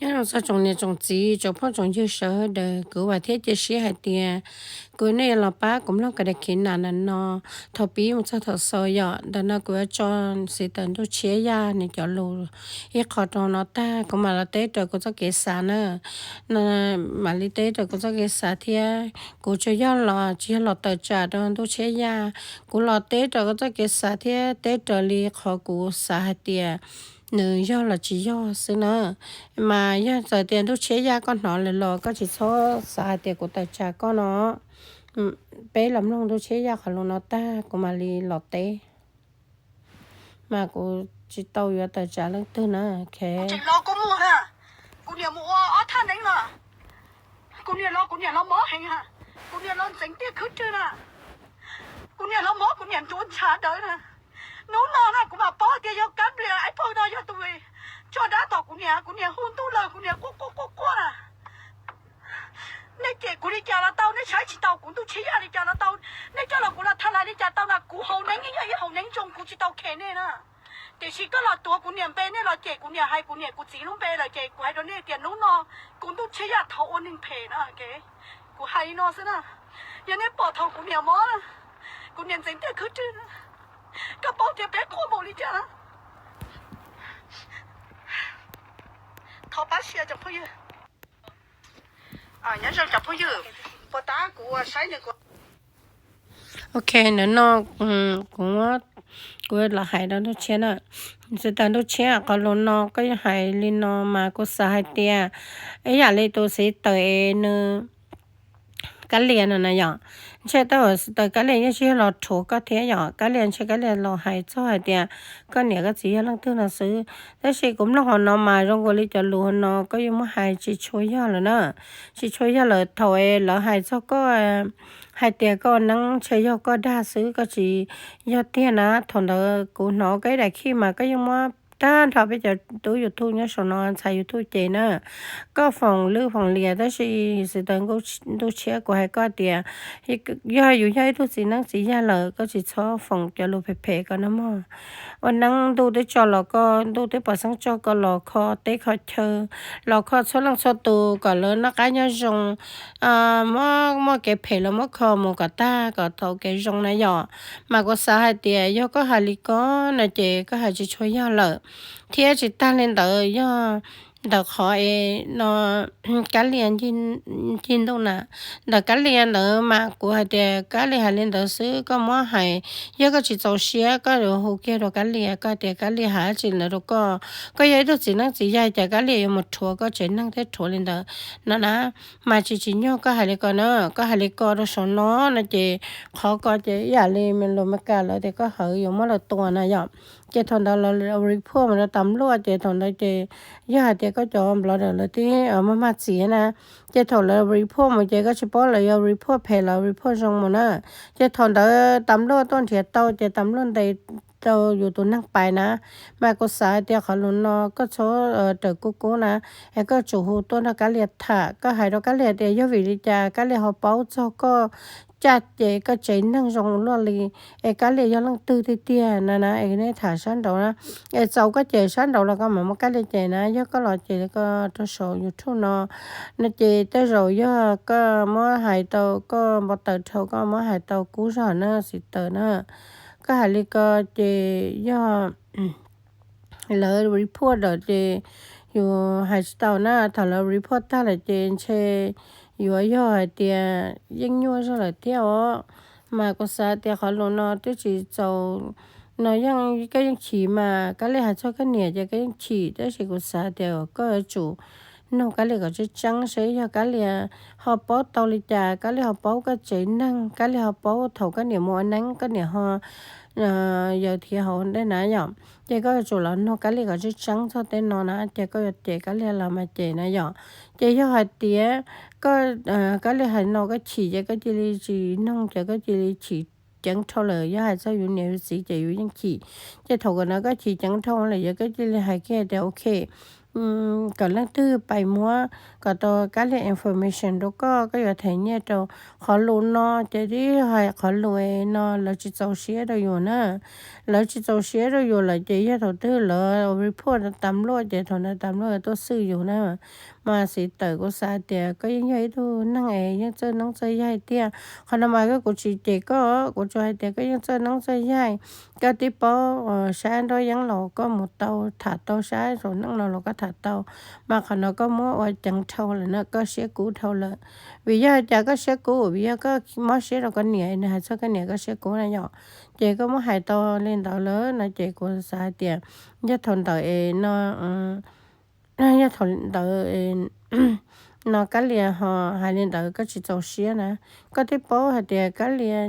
Nyob zoo txog tsoom niam tsoom txiv tsoom phooj tsoom ywg sawv daws, kuv vam thiab cia siab hais tias kuv nej yuav los pab kuv mloog ka da khiv nam na no thaum pib mus txog thaum xaus yom. Ntawm no kuv yuav tso xwv tawm Ntuj Tshiab Yaj nws cov lus ib qho rau no tag kuv mam los teb raws kuv txoj kev xav na. Mam li teb raws kuv txoj kev xav thiab kuv tsuas yog los tsis yog los tawm tsam rau Ntuj Tshiab Yaj. Kuv los teb raws kuv txoj kev xav thiab teb raws li qhov kuv xav hais tias nws yog los tsis yog xwb na. Mas yog txawm tias Ntuj Tshiab Yaj koj hnov lawm los koj tsis txhob xav hais tias kuv tawm tsam koj no. Peb los mloog Ntuj Tshiab Yaj qhov lus no tag kuv mam li los teb. Mas kuv tsis tau yuav tawm tsam leej twg na. Kuv niam mus ua ob thaj neeb no, kuv niam los kuv niam los mob heev, kuv niam los ntxeev tiaj khwb rwg na, kuv niam los mob kuv niam nruav ntshav dawb na. Hnub no na kuv mam paub tias yog Kab Lias Ib Phaw no yog tus tso dab tom kuv niam, kuv niam hu ntuj lawm kuv niam quaj quaj quaj quaj na. Nej cem kuv li cas los tau, nej saib tsis taus kuv Ntuj Tshiab Yaj li cas los tau, nej coj los kuv los tha lais li cas tau na, kuv haus neeb yog ib haus neeb zoo kuv tsis tau khem nej na. Tiam sis koj los tuav kuv niam npe, nej los cem kuv niam hais kuv niam kuv txiv lub npe lawm ces kuv hais rau nej tias hnub no kuv Ntuj Tshiab Yaj thov ua neeg phem na. Kuv hais li no xwb na, yog nej pom thaum kuv niam mob, kuv niam ntxeev tiaj khwb rwg, koj paub tias peb quaj npaum li cas na. Thov pab share cov phooj ywg. Nyob zoo cov phooj ywg, puas tab kuv saib nws. Ok, ntawm no kuv, kuv los hais rau Ntuj Tshiab na. Xwv tawm Ntuj Tshiab, qhov lus no koj hais li no mas kuv xav hais tias ib yam li tus xwv tawm es nws Kab Lias no na yom. Ntshe tab tom xwv tawm Kab Lias yeej tsis yog los rhuav koj thiab yom, Kab Lias ntshe Kab Lias los hais txog hais tias koj niam koj txiv yog leej twg no xwb. Tab sis kuv mloog hauv no mas zoo nkaus li cov lus hauv no koj yuav muab hais tsis tshua yog lawm na. Tsis tshua yog lawm, thaum es lawv hais txog koj hais tias koj neeb ntshe yog koj dag xwb, koj tsis yog tiag na. Thaum ntawd kuv hnov koj ib daim khij mas koj yeej muab tag nrho peb cov tub YouTube nyob saum no ntxhais YouTube ces na, koj foom lwj foom lias, tab sis xwv tawm Ntuj Tshiab kuv hais koj tias yog yus yog ib tug txiv neeb txiv yaig lawm koj tsis txhob foom cov lus phem phem ko na mog. Ua neeb ntuj twb tso los koj, ntuj twb pom xeeb tso koj los kho teb kho chaw, los kho txhua leej txhua tus kom lawv noj qab nyob zoo, muaj kev phem los muab kho mus kom tag kom tau kev zoo na yom. Mas kuv xav hais tias yog koj hais li ko no ces koj hais tsis tshua yog lawm. Thiab tsis tag li ntawd, yog ntawm qhov es no Kab Lias ncig ntuj na, ntawm Kab Lias ntawd mas kuv hais tias Kab Lias hais li ntawd xwb, koj muab hais, yog koj tsis txaus siab koj yuav hu kiag rau Kab Lias, koj tias Kab Lias hais dab tsi ntawd rau koj. Koj yog ib tug txiv neeb txiv yaig, cas Kab Lias yuav mus rhuav koj tsev neeg thiab rhuav li ntawd no na. Mas tsis tsim nyog koj hais li ko na, koj hais li ko rau saum no no ces qhov ko ces ib yam li lus Meskas lawv tias koj hawv yuav muab lawv tua na yom. Ces thaum ntawd lawv report mus rau tas luaj ces thaum ntawd ces yog hais tias koj cov nplov dawm lawv twb maj maj txiav na, ces thaum lawv report mus ces koj tsis paub lawv yuav report phem los report zoo mus na. Ces thaum ntawd tas luaj tuaj nrhiav tau ces tas luaj ntes tau yus tus neeg pais na. Mas kuv xav hais tias qhov lus no koj txhob raws kub kub na, es koj tsum hu tuaj nrog Kab Lias tham, koj hais rau Kab Lias tias yog vim li cas Kab Lias ho paub txog koj caj ces koj tsev neeg zoo luaj li, es Kab Lias yog leej twg tiag tiag na na, es nej tham sab nraud na. Es txaus koj cem sab nraud los koj mam muab Kab Lias cem na, yog koj los cem koj rau saum YouTube no, no ces tej zaum yog koj muab hais tau koj npau taws dhau, koj muab hais tau kub zog na xwv tawm na. Koj hais li ko ces yog lawv report lawm ces yus hais tsis tau na, thaum lawv report tag lawm ces ntshe yuav yog hais tias yeej nyuaj zog lawm thiab os. Mas kuv xav tias qhov lus no twb tsis txaus, no yeej koj yeej chim mas, Kab Lias hais txog koj niam ces koj yeej chim, tab sis kuv xav tias koj yuav tsum nug Kab Lias kom tseeb tseeb seb yog Kab Lias ho paub tau li cas, Kab Lias ho paub koj tsev neeg, Kab Lias ho paub thaum koj niam mus ua neeb koj niam ho yaws thiav hauv ntej na yom. Ces koj yuav tsum los nug Kab Lias kom tseeb tseeb txog tej no na, ces koj yuav cem Kab Lias los mas cem na yom. Ces yog hais tias koj, Kab Lias hais no koj chim ces koj cia li tsis nug, ces koj cia li chim ceev dhau lawm, yog hais txog yus niam yus txiv ces yus yeej chim. Ces thaum kawg no koj chim ceev dhau lawm ces koj cia li hais kiag tias ok, kom leej twg pais muab kom tau Kab Lias information rau koj, koj yuav them nyiaj rau. Qhov lus no ces twb hais qhov lus no lawv tsis txaus siab rau yus na. Lawv tsis txaus siab rau yus lawm ces yog thaum twg lawv report tas luaj ces thaum ntawd tas luaj tuaj xwj yus na. Mas Xiv Tawm, kuv xav tias koj yeej yog ib tug neeg es yeej txawj neeb txawj yaig tiag. Qhov no mas kuv tsis cem koj, kuv tsuas hais tias koj yeej txawj neeb txawj yaig. Koj twb paub sab nruab yeeb los koj mus tau, tham tau sab saum neej no los koj tham tau. Mas qhov no koj muab ua ceev dhau lawm na, koj siab kub dhau lawm. Vim yog cas koj siab kub? Vim yog koj mob siab rau koj niam, nws hais txog koj niam koj siab kub na yom. Ces koj muab hais tau li ntawd lawm no ces kuv xav hais tias yog thaum ntawd es no, yog thaum ntawd no Kab Lias ho hais li ntawd koj tsis txaus siab na. Koj twb paub hais tias Kab Lias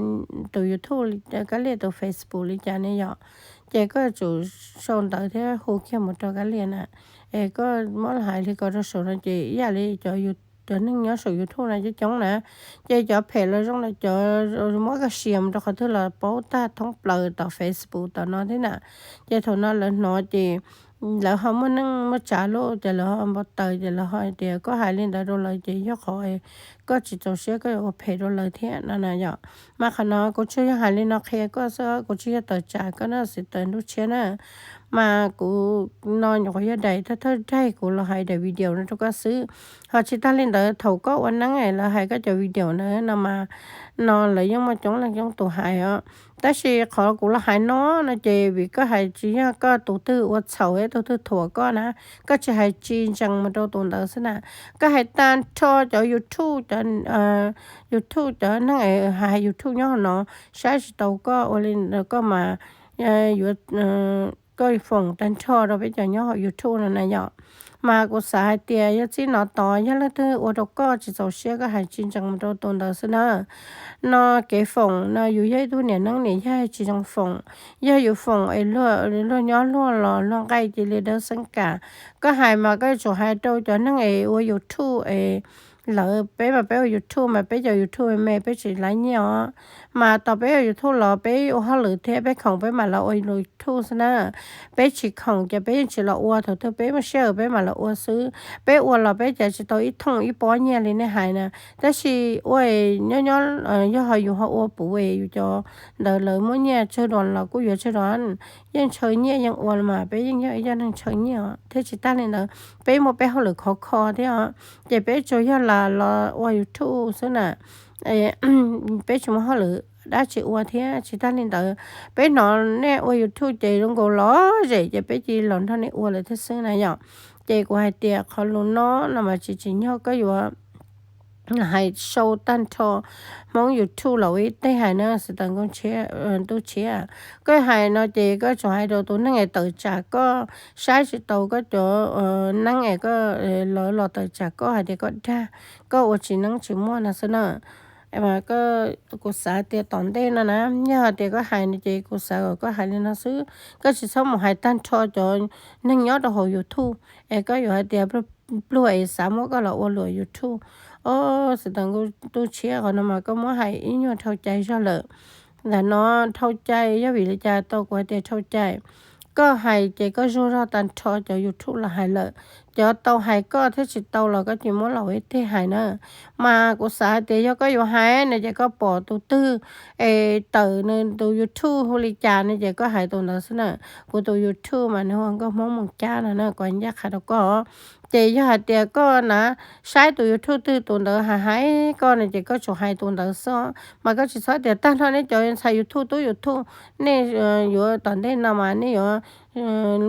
tus YouTube, Kab Lias tus Facebook li cas ne yom. Ces koj yuav tsum sau ntawv thiab hu kiag mus rau Kab Lias na. Es koj muab los hais li ko rau saum no ces ib yam li cov, cov neeg nyob saum YouTube no coob coob na. Ces cov phem los zoo na, cov muab koj sia mus rau qhov twg los paub tag thoob plaws tom Facebook tom no thiab na. Ces thaum no lawv hnov ces lawv ho muaj neej muaj tsav lauj, ces lawv ho npau taws, ces lawv ho tias koj hais li ntawd rau lawv ces yog qhov koj tsis txaus siab, koj yuav ua phem rau lawv thiab no na yom. Mas qhov no kuv tsuas yog hais li no qhia koj xwb, kuv tsis yog tawm tsam koj na Xiv Tawm Ntuj Tshiab na. Mas kuv no nyuam qhuav yog daim thawj thawj daig kuv los hais daim video no rau koj xwb. Ho tsis tag li ntawd thaum koj ua neeb es lawv hais koj cov video na no mas, no lawv yeej muaj coob leej coob tus hais os. Tab sis qhov kuv los hais no no ces vim koj hais tsis yog koj tus twg ua txhaum thiab tus twg thuam koj na, koj tsis hais tsis ntsees mus rau tus ntawd xwb na. Koj hais tag nrho cov YouTube, cov YouTube, cov neeg hais YouTube nyob hauv no saib tsis tau koj, ua li koj mas yuav, koj foom tag nrho rau peb cov nyob hauv YouTube no na yom. Mas kuv xav hais tias yog txij no tod yog leej twg ua rau koj tsis txaus siab koj hais tsis ntsees mus rau tus ntawd xwb na. No kev foom no yus yog ib tug niam neeb niam yaig tsis zoo foom. Yog yus foom es luag nyob luag los luag nqaij cia li dawb xeeb kam. Koj hais mas koj yuav tsum hais rau cov neeg es ua YouTube es lawv, peb mas peb ua YouTube mas peb cov YouTube me me peb tsis laib nyiaj os. Mas tos peb ua YouTube los peb ua hauj lwm thiab peb khoom peb mam los ua YouTube xwb na. Peb tsis khoom ces peb yeej tsis los ua, thaum twg peb muaj sij hawm peb mam los ua xwb. Peb ua los peb cav tsis tau ib thooj ib pob nyiaj li nej hais na. Tab sis ua nyob nyob, yog ho yus ho ua puv es yus cov ntawd lawv muaj nyiaj tsawg dua los kuj yuav tsawg dua. Yeej ntshaw nyiaj yeej ua mas peb yeej yog ib co neeg ntshaw nyiaj os. Thiab tsis tag li ntawd peb muaj peb hauj lwm khov kho thiab os. Ces peb tsuas yog lam los ua YouTube xwb na. Peb tsis muaj hauj lwm dab tsi ua thiab. Tsis tag li ntawd peb hnov nej ua YouTube ces zoo nkaus lom zem ces peb cia li los nrog nej ua lawm thiab xwb na yom. Ces kuv hais tias qhov lus no no mas tsis tsim nyog koj yuav hais sau tag nrho Hmoob YouTube los ua ib teg hais na Xiv Tawm Ntuj Tshiab. Koj hais no ces koj tsum hais rau tus neeg es tawm tsam koj, saib tsis tau koj cov neeb es koj, lawv los tawm tsam koj hais tias koj dag, koj ua tsis neeb tsis muaj no xwb na. Kuv xav tias tom ntej no na, yog hais tias koj hais no ces kuv xav kom koj hais li no xwb, koj tsis txhob mus hais tag nrho cov neeg nyob rau hauv YouTube es koj yuav hais tias pluag es xav muab koj los ua luam YouTube. Os, Xiv Tawm Ntuj Tshiab, qhov no mas koj muab hais ib nyuag dhau cai zog lawm. Ntawm no dhau cai yog vim li cas tau kuv hais tias dhau cai? Koj hais ces koj zuag zog tag nrho cov YouTube los hais lawm. Cov tau hais koj thiab tsis tau los koj cia li muab los ua ib teg hais na. Mas kuv xav hais tias yog koj yuav hais no ces koj pom tus twg es tawm nws tus YouTube hu li cas no ces koj hais tus ntawd xwb na. Kuv tus YouTube mas nws hu ua Nkauj Hmoob Moos Cab no na, kuv ncaj qha rau koj. Ces yog hais tias koj na saib tus YouTube twg tus ntawd hais hais koj no ces koj tsum hais tus ntawd xwb. Mas koj tsis txhob tias tag nrho nej cov ntxhais YouTube tub YouTube nej yuav tom ntej no mas nej yuav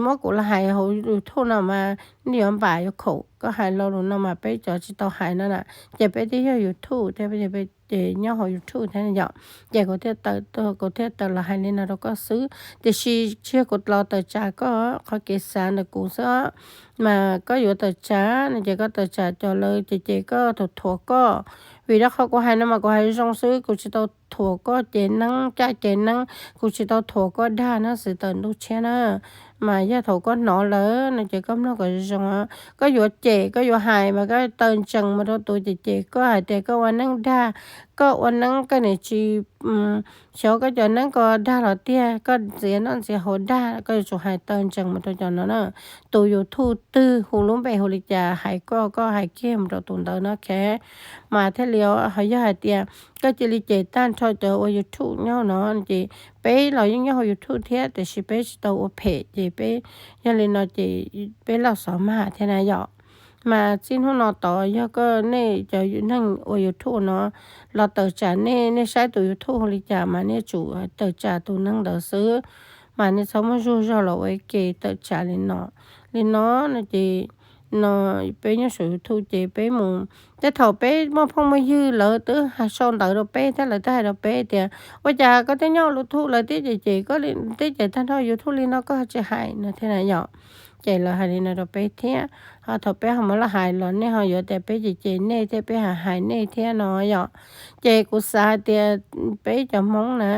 muab kuv los hais hauv YouTube no mas nej yuav npam yuav khaum. Koj hais lo lus no mas peb cov tsis tau hais no na, ces peb twb yog YouTube thiab, ces nyob hauv YouTube thiab yom. Ces kuv thiaj tawm, kuv thiaj tawm los hais li no rau koj xwb. Tiam sis tsis yog kuv los tawm tsam koj, qhov kev xav ntawm kuv xwb. Mas koj yuav tawm tsam no ces koj tawm tsam cov lawv ces, ces koj thuam thuam koj. Vim rau qhov kuv hais no mas kuv hais zoo xwb, kuv tsis tau thuam koj cev neeb caj cev neeb, kuv tsis tau thuam koj dag na Xiv Tawm Ntuj Tshiab na. Mas yog thaum koj hnov lawm no ces koj mloog kom zoo zoo. Koj yuav cem koj yuav hais mas koj taw ntsees mus rau tus cem cem koj hais tias koj ua neeb dag, koj ua neeb koj niam tsis xyov koj cov neeb ko dag los tiag, koj ntxias noj ntxias haus dag, koj yuav tsum hais taw ntsees mus rau cov no na. Tus YouTube twg hu lub npe hu li cas hais koj, koj hais kiag mus rau tus ntawd no, ok. Mas thiaj li, yog hais tias koj cia li cem tag nrho cov ua YouTube nyob no ces peb los yeej nyob hauv YouTube thiab tiam sis peb tsis tau ua phem ces peb, yog li no ces peb loj xov mag thiab na yom. Mas txij hnub no tod yog koj, nej cov neeg ua YouTube no los tawm tsam nej, nej saib tus YouTube hu li cas mas nej tsum tawm tsam tus neeg ntawd xwb. Mas nej txhob muab zuj zog los ua ib ke tawm tsam li no. Li no no ces no peb nyob saum YouTube ces peb mus, tej thaum peb muaj phooj muaj ywg lawv twb sau ntawv rau peb thiab lawv twb hais rau peb tias ua cas koj twb nyob YouTube lawv twb cem cem koj, twb cem tag nrho YouTube li no koj ho tsis hais no thiab na yom. Ces lawv hais li no rau peb thiab, ho thaum peb ho muab los hais los nej ho yuav tias peb cem cem nej thiab peb hais hais nej thiab no yom. Ces kuv xav hais tias peb cov Hmoob na,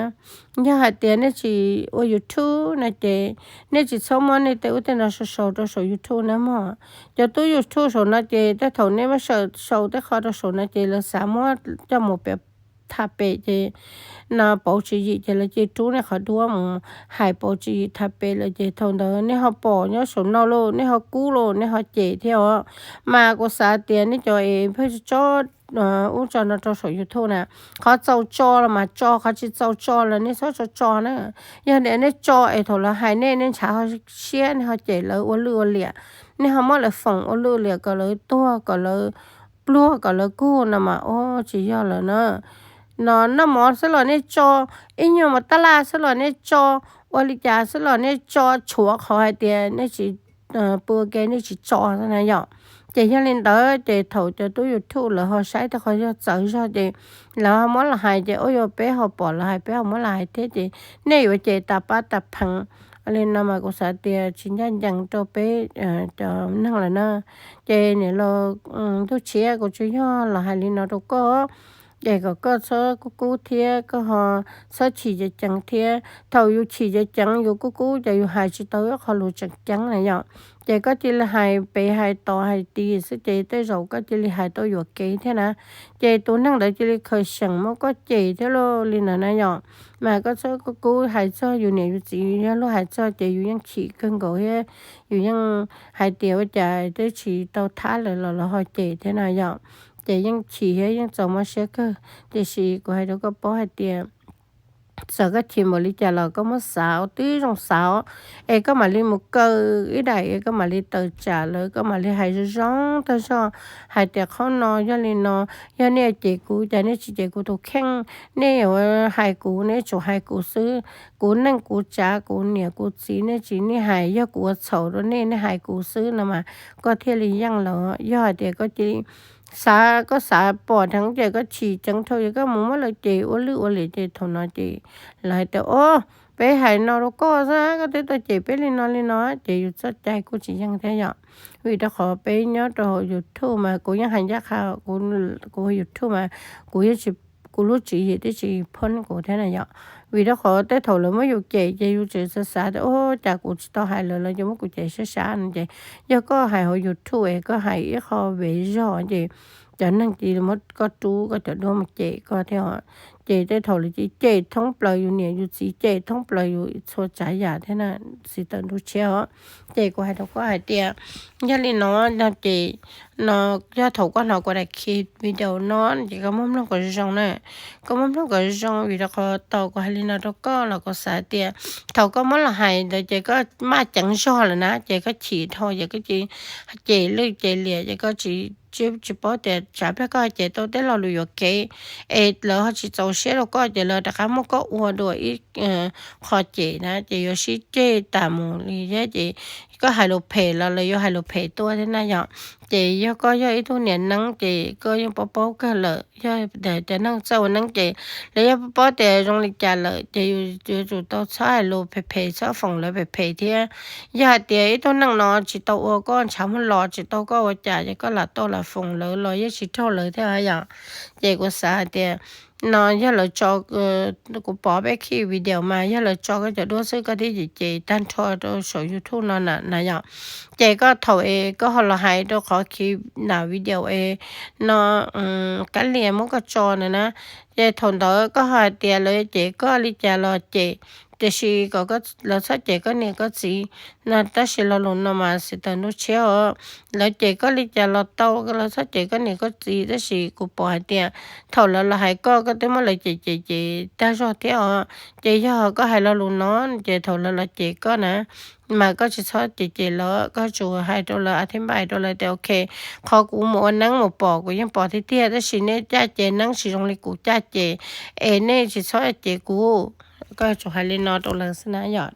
yog hais tias nej tsis ua YouTube no ces nej tsis txhob muab nej tej ub tej no sau sau rau saum YouTube na mog. Cov tub YouTube saum no ces tej thaum nej muab sau tej qho rau saum no ces lawv xav muab coj mus tham pem ces no pauv tswv yim ces lawv cia li rub nej qhov duab mus hais pauv tswv yim tham pem lawm ces thaum ntawd nej ho pom nyob saum no lauj, nej ho kub lauj, nej ho cem thiab os. Mas kuv xav tias nej cov es pheej tso ub tso no rau saum YouTube na, qhov txaus tso los mas tso, qhov tsis txaus tso los nej txhob tso tso na. Yog tias nej tso es thaum lawv hais nej, nej ntshav ho siab, nej ho cem lawv ua lwj ua liam, nej ho muab lawv foom ua lwj ua liam kom lawv tuag kom lawv pluag kom lawv kug no mas ua tsis yog lawm na. No noj mov xwb los nej tso, ib nyuag mov tab laj xwb los nej tso, ua li cas xwb los nej tso, tshuav qhov hais tias nej tsis pw ua ke nej tsis tso na yom. Ces yog li ntawd ces thaum cov tub YouTube lawv ho saib tej qhov yog txawv zog ces lawv ho muab los hais ces ua yuav peb ho pom lawv hais peb ho muab los hais thiab ces nej yuav cem tas pab tas pheev. Li no mas kuv xav tias tsis ncaj ncees rau peb cov neeg lawm na. Ces niam laus Ntuj Tshiab, kuv tsuas yog los hais li no rau koj, es kom koj txhob kub kub thiab koj ho txhob chim ceev ceev thiab. Thaum yus chim ceev ceev yus kub kub ces yus hais tsis tau ib qho lus tseem ceeb na yom. Ces koj cia li hais pem hais tod hais tid xwb ces tej zaum koj cia li hais tau yuam kev thiab na. Ces tus neeg ntawd cia li khaws xyeem muab koj cem thiab lauj li ntawd na yom. Mas koj txhob kub kub hais txog yus niam yus txiv, yog luag hais txog ces yus yeej chim kawg nkaus thiab. Yus yeej hais tias ua cas twb tsis tau thab lawm los lawv ho cem thiab na yom. Ces yeej chim thiab yeej txaus mob siab kawg. Tiam sis kuv hais rau koj paub hais tias txawm koj chim npaum li cas los koj muab xav twb zoo xav, es koj mam li mus kaw ib daim es koj mam li tawm tsam lawv, koj mam li hais zoo zoo tag zog hais tias qhov no yog li no, yog nej cem kuv cas nej tsis cem kuv tus kheej, nej yuav hais kuv nej tsum hais kuv xwb, kuv neej kuv tsav kuv niam kuv txiv nej tsis nej hais, yog kuv ua txhaum rau nej nej hais kuv xwb no mas koj thiaj li yeej lawm. Yog hais tias koj cia li xav, koj xav pom dheev ces koj chim ceev dhau ces koj mus muab lawv cem ua lwj ua liam ces thaum no ces lawv hais tias o, peb hais no rau koj xwb koj twb tau cem peb li no li no ces yus txoj cai kuj tsis yeej thiab yom. Vim rau qhov peb nyob rau hauv YouTube mas kuv yeej hais ncaj qha, kuv ua YouTube mas kuv yeej tsis, kuv lub tswv yim twb tsis phob kuv thiab na yom. Vim rau qhov tej thaum lawv muab yus cem ces yus tseem xav xav tias o, cas kuv tsis tau hais lawv, lawv ces muab kuv cem sab sab no ces yog koj hais hauv YouTube es koj hais ib qho vev zog ces cov neeg cia li muab koj rub koj cov duab mus cem koj thiab. Ces tej thaum lawv cia li cem thoob plaws yus niam yus txiv, cem thoob plaws yus txhua tsav yam thiab na, txiv tawm nruab tshiab os. Ces kuv hais rau koj hais tias yog li no no ces no yog thaum koj hnov kuv daim video no ces koj muab mloog kom zoo na. Koj muab mloog kom zoo vim rau qhov tau kuv hais li no rau koj los kuv xav tias thaum koj muab los hais ntawd ces koj maj ceev zog lawm na ces koj chim dhau ces koj cia li cem lwj cem liam ces koj tsis, tsis paub tias tsam pliag koj cem tau tej lo lus yuam kev es lawv ho tsis txaus siab rau koj ces lawv rov qab muab koj ua dua ib qho cem na ces yuav sib ceg tas mus li thiab ces koj hais lus phem los lawv yuav hais lus phem tuaj thiab na yom. Ces yog koj yog ib tug niam neeb ces koj yeej paub paub kawg lawm, yog tias cov neeg txawj ua neeb ces lawv yeej paub paub tias zoo li cas lawm ces yus yuav tsum tau txhob hais lus phem phem, txhob foom lawv phem phem thiab. Yog hais tias ib tug neeg no tsis tau ua koj ntshav muag los tsis tau koj ua cas ces koj lam tau lam foom lawv los yeej tsis raug lawv thiab yom. Ces kuv xav hais tias no yog lawv tso, kuv pom peb khi video mas yog lawv tso koj cov duab xwb koj thiaj cem cem tag nrho rau saum YouTube no na yom. Ces koj thaum es koj ho los hais rau qhov khi na video es no Kab Lias muab koj tso na na, ces thaum ntawd koj ho hais tias lawv cem koj li cas los cem, tiam sis kom lawv txhob cem koj niam koj txiv no. Tab sis lo lus no mas xis taws ntuj tshiab os, lawv cem koj li cas los tau, lawv txhob cem koj niam koj txiv, tab sis kuv pom hais tias thaum lawv los hais koj, koj twb muab lawv cem cem cem tag zog thiab os. Ces yog koj hais lo lus no, ces thaum lawv los cem koj na, mas koj tsis txhob cem cem lawv, koj tsuas hais rau lawv, a thiab npaj rau lawv tias ok, qhov kuv mus ua neeb mus pom kuv yeej pom tiag tiag, tab sis nej caj ces neeb tsis zoo li kuv caj ces, es nej tsis txhob cem kuv. Koj tsuas hais li no rau lawv xwb na yom.